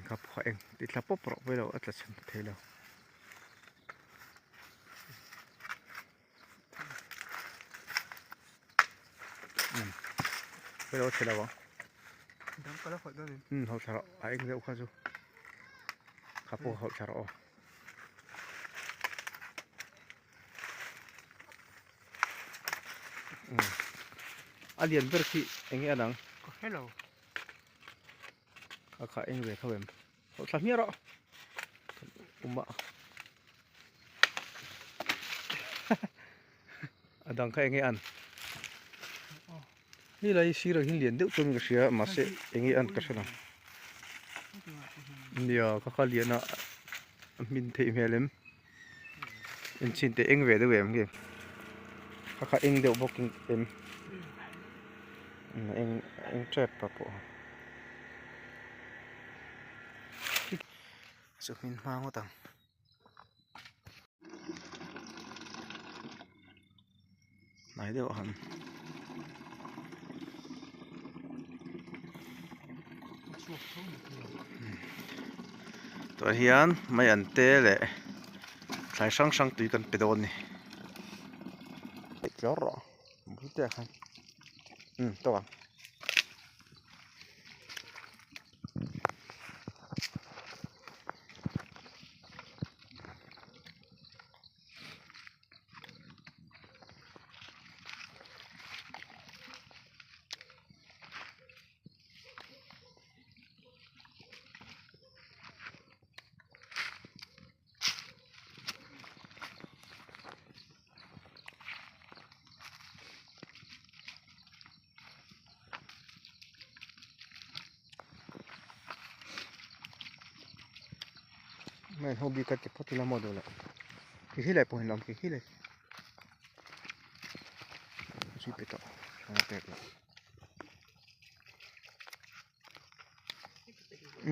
Ka phuah eng ti thla pawp rawh pawilo a tla chhan thei lo. Pawilo a thei lo ang. Dang ka la hawlh dawn em? Um hawlh thla rawh a eng deuh kha chu. Kha pawh hawlh thla rawh aw. A lian ber khi eng nge a dang? Ka hre lo. A kha eng ve tho em? Hawlh thla hmiah rawh. Uma. A dang kha eng nge an? Ni lai sirah hian lian deuh chuan ka hria mahse eng nge an ka hre lo. Nia ka kha lian a a hmin theih hmel em? Enchhin teh eng ve deuh em nge a kha eng deuh bawk em eng eng tep pa pawh chu hmin hma ngawt ang. Hnai deuh a han tah hian mai an te leh thlai hrang hrang tui kan pe dawn a ni tlawr rawh bul te ah khan umm tawk ang. Mai ho bik a ti phawt ila maw duh loh khi khi lai pawh hi an awm khi khi lai zui pe tawh a pek loh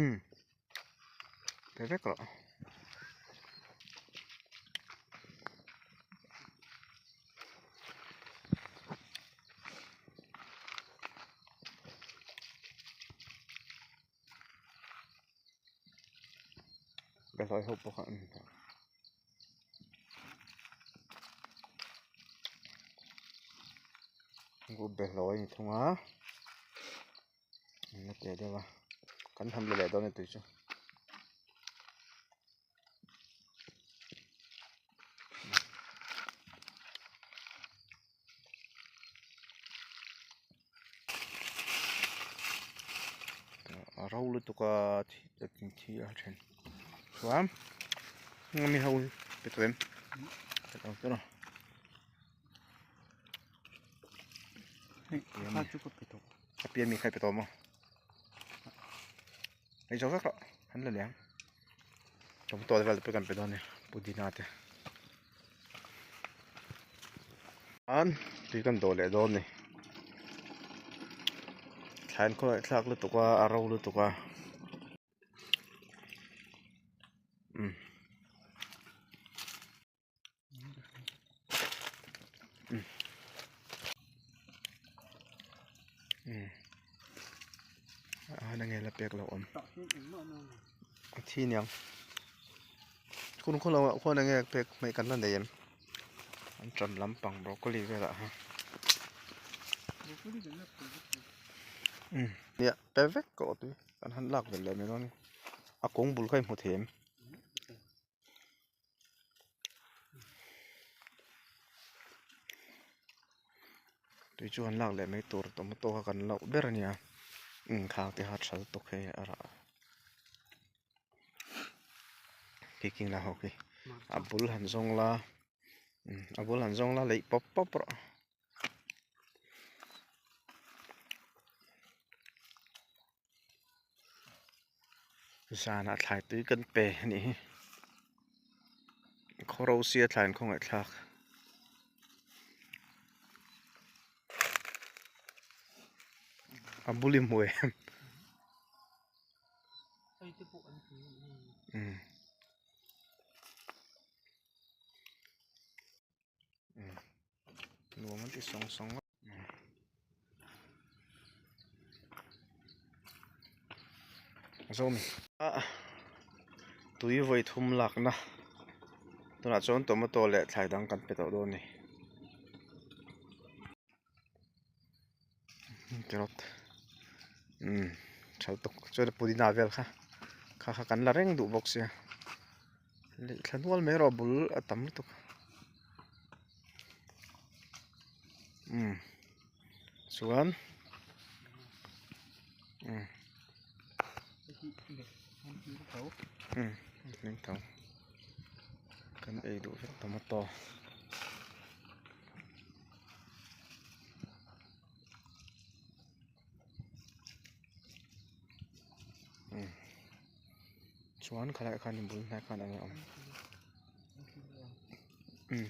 umm pe vek rawh. Behlawi ho pawh kha an ni a behlawi a ni thung a an la teh deuh a kan han la leh dawn a ni tui chu. A ro lutuk a thi a then chuan mi ho pe tawh em pe tawh tawh a pian mi kha pe tawh maw ei zo vek rawh an la leh ang tomato te vel te pawh kan pe dawn a ni pudina te an tui kan dawh leh dawn a ni thlai an khawngaih thlak lutuk a a ro lutuk a umm. A nge la pek loh awm a thi niang khun khaw lamah khuan enge pek hmeh kan la nei em an ṭan lampang broccoli velah hian nia pe vek tawh tui kan han lak belh leh mai dawn a ni a kawng bul kha i hmu thei em. Tui chu han lak leh mai tur tomato kha kan loh ber a nia umm khang te kha tha lutuk hei a rah khi la ho khi a bul han zawng la umm a bul han zawng la leih pawp pawp rawh. Zanah thlai tui kan pe a nih hi khaw ro sia thlai an khawngaih thlak a bul i hmu em umm. Nuam an ti sawng sawng a. A zo mi. A tui vawi thum lakna tunah chuan tomato leh thlai dang kan pe tawh dawn a ni. Carrot umm tha lutuk chuan pudina vel kha kha kha kan la reng duh bawk sia leh thla nual mai erawh bul a tam lutuk umm chuan umm umm kan ei duh vek tomato. Chuan khalai khan in bul hnai khan enge awm umm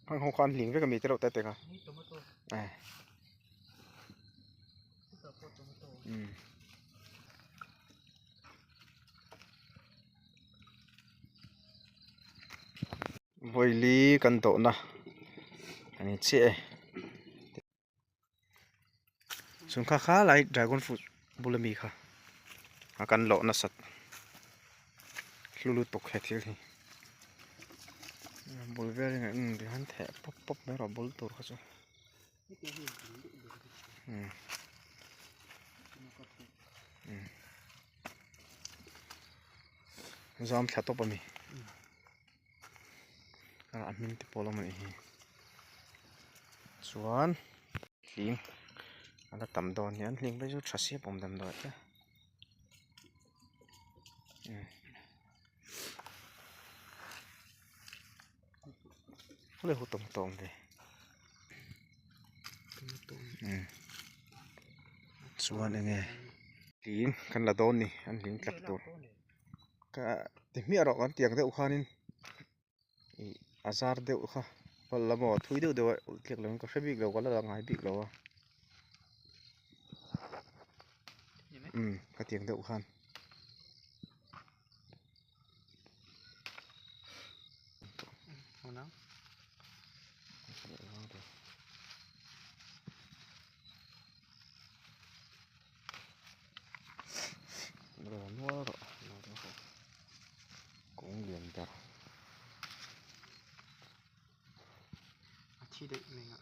hang ho khan hling vek ami te reuh te te kha eh umm. Vawili kan dawhna a ni chiah e chung kha kha lai dragon fruit bula mi kha a kan lawh nasat hlu lutuk he thil hi bul vel hi eng han theh pawp pawp mai rawh bul tur kha chu. Zam thla tawp a ni a hming te pawh a lo awm a nih hi chuan hling a la tam dawn hian hling phei chu tha siap awm damdawi te. Chuan enge hling kan la dawn ni an hling tlak tur ka ti hmiah rawh kan tiang deuh khanin ih a zar deuh kha pawlh la maw thui deuh deuh a ulh tliak lovin ka hre bik lo ka la la ngai bik lo a umm ka tiang deuh khan. Kawng lian ber. A thi daih mai a.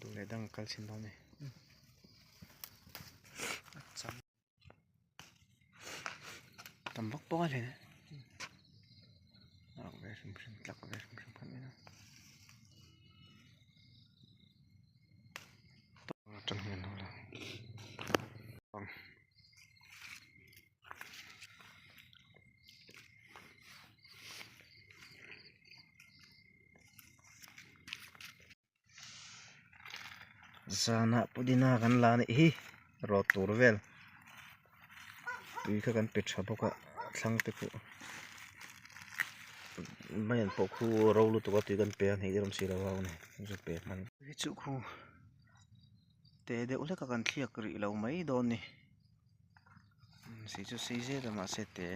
Duh leh dang a kal chhin dawn e. Tam vak pawh a hle a ve hrim hrim tlak ve hrim hrim khan ila atang hian lo lang ang. Zanah pudina kan la anih hi rawt tur vel tui kha kan pe tha bawk a thlang te pawh maian pawh khu ro lutuk a tui kan pe a hnih der awm si lo a awm a pe hman hi chu khu te deuh hlek a kan thliak rih lo mai dawn a ni sei chu sei zel a mahse te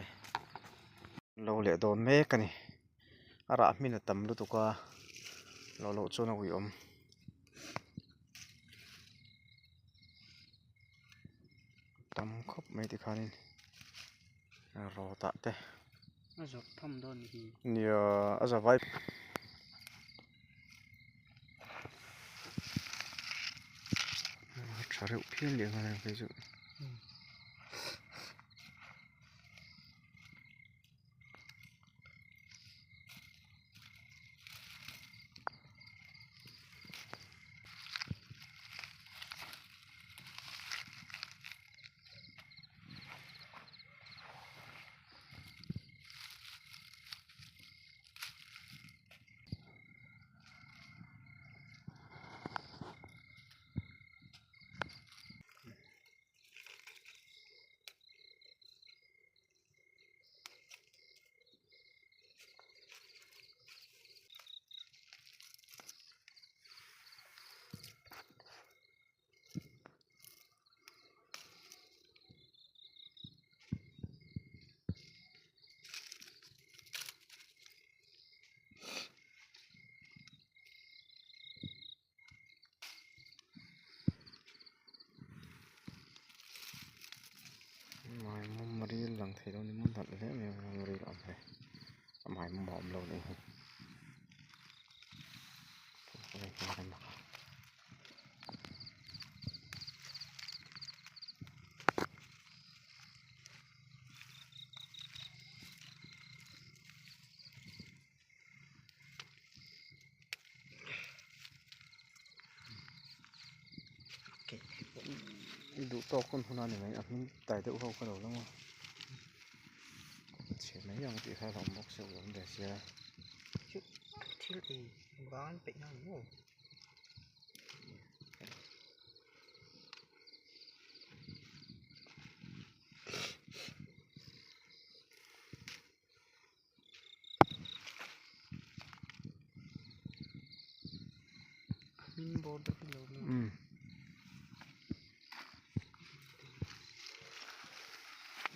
lo leh dawn mek a ni. A rah hmin a tam lutuk a loh loh chuan a uiawm. Tam khawp mai tikhanin rawt ah te. A zawrh tham dawn ni hi. Nia a za vai. A tha reuh phian leh nghal ang phei chu. thei lo ni maw nalh hle mai a ril a awm hle a hmai mawm a awm lo nih hi. Duh tawk hun hun a ni mai a hming tai deuh ho kha lo lang a chhe mai ang tih kha a lo awm bawk sia awm ve sia. Thil ei vang peih na ni maw. Hming bawr deuh hi lo um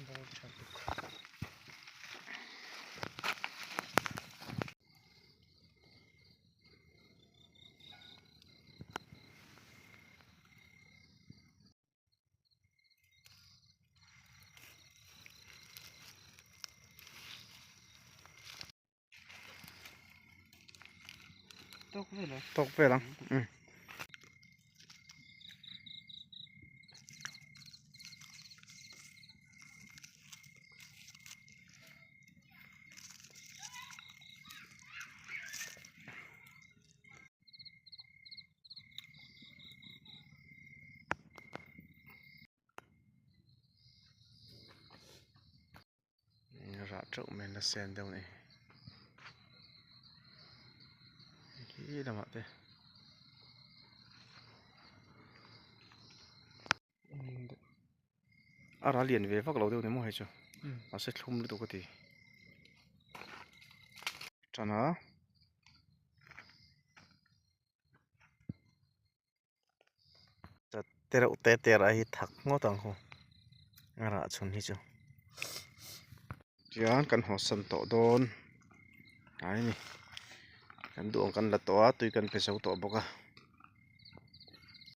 bawr tha bawk. Tawk vel ang. Tawk vel ang. Um. Rah teuh mai la sen deuh a ni khi lamah te a ral lian ve vak lo deuh ni maw hei chu mahse thlum lutuk a ti tan a. Te reuh te te rah hi thak ngawt ang haw a rah chhun hi chu tichuan kan hawsan tawh dawn hnai a ni kan duh ang kan la tawh a tui kan pe zo tawh bawk a.